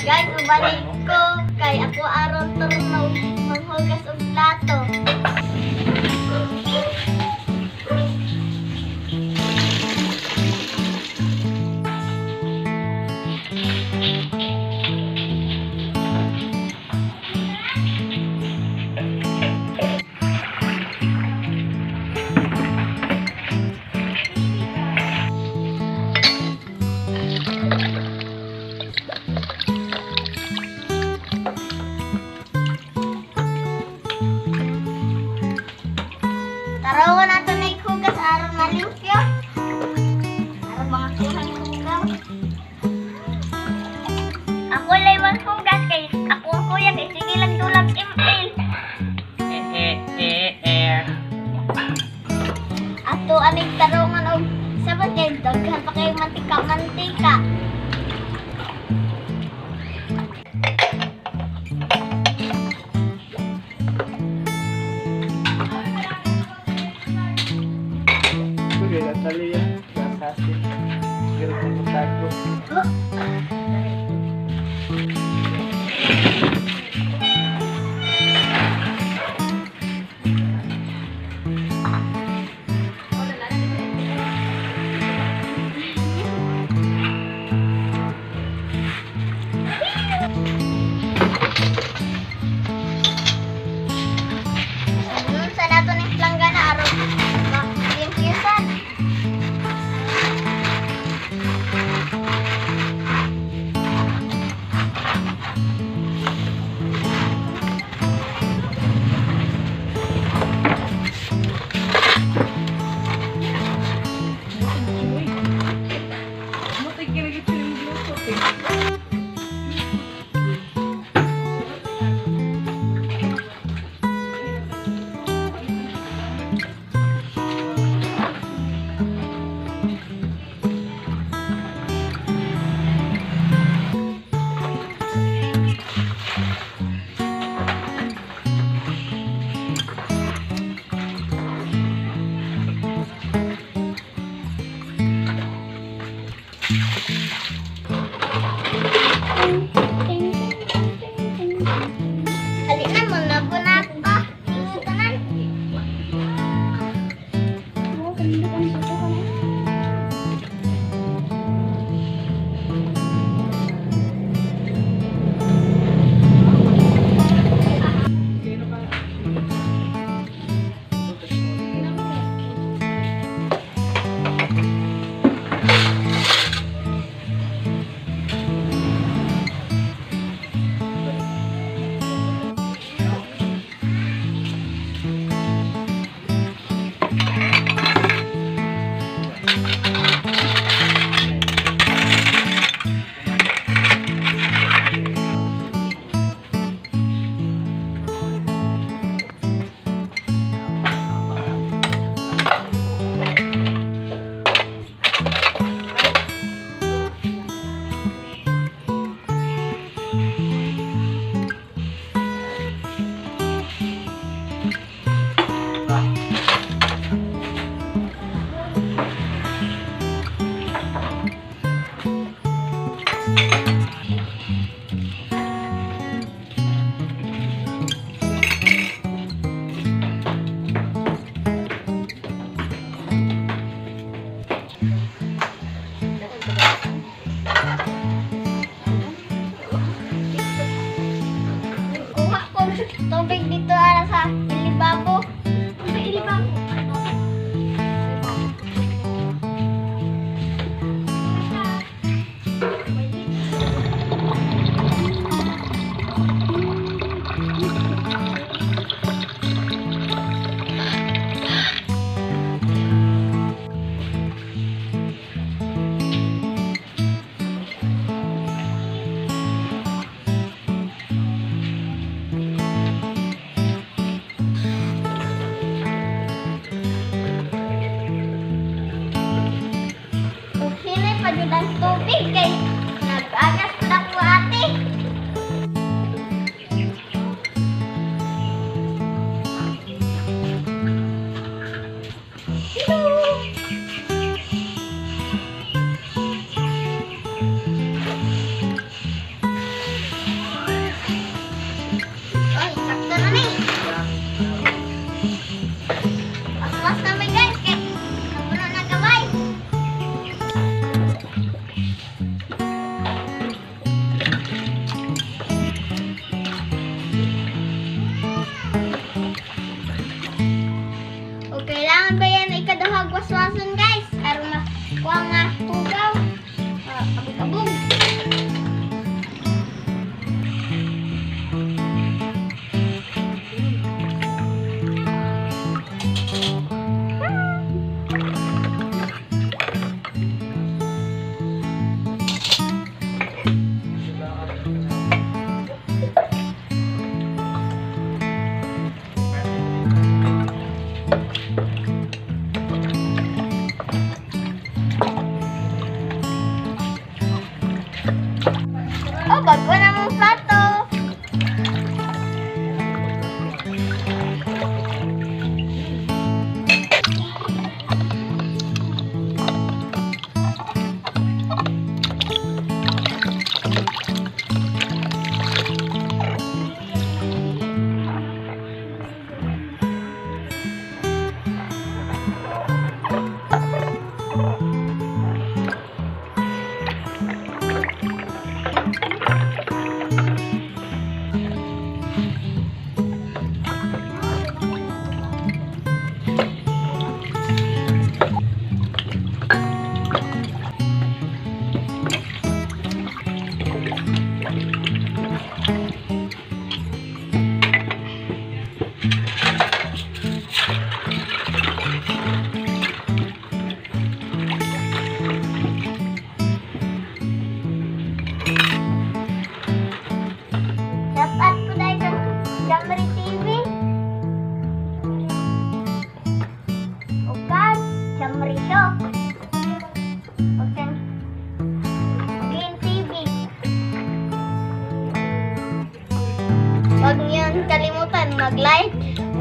Guys, ubalik ko kay ako aron turno manghugas og plato. Tarawan nato na hugas aron malimpyo. Aron mga kuhan hugas. Ako lay maghugas kay ako ang kuya kay sige lang dulag ML. Eh eh eh. Ato aning tarungan og sabot kay daghan pa kayo mantika-mantika. Sa nato ning planggana aron ma-limpyusan. Kuha ko tubig dito ara sa ilibabo. Sa ilibabo. Bago na mong plato. Shout out po dahil kang Jamri TV. Ug kang Jamri Show. Ug kang Green TV. Huwag niyo kalimutan mag-like,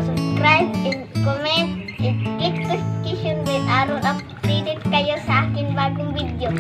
subscribe, and comment, and click notification bell aron updated kayo sa akin bagong video.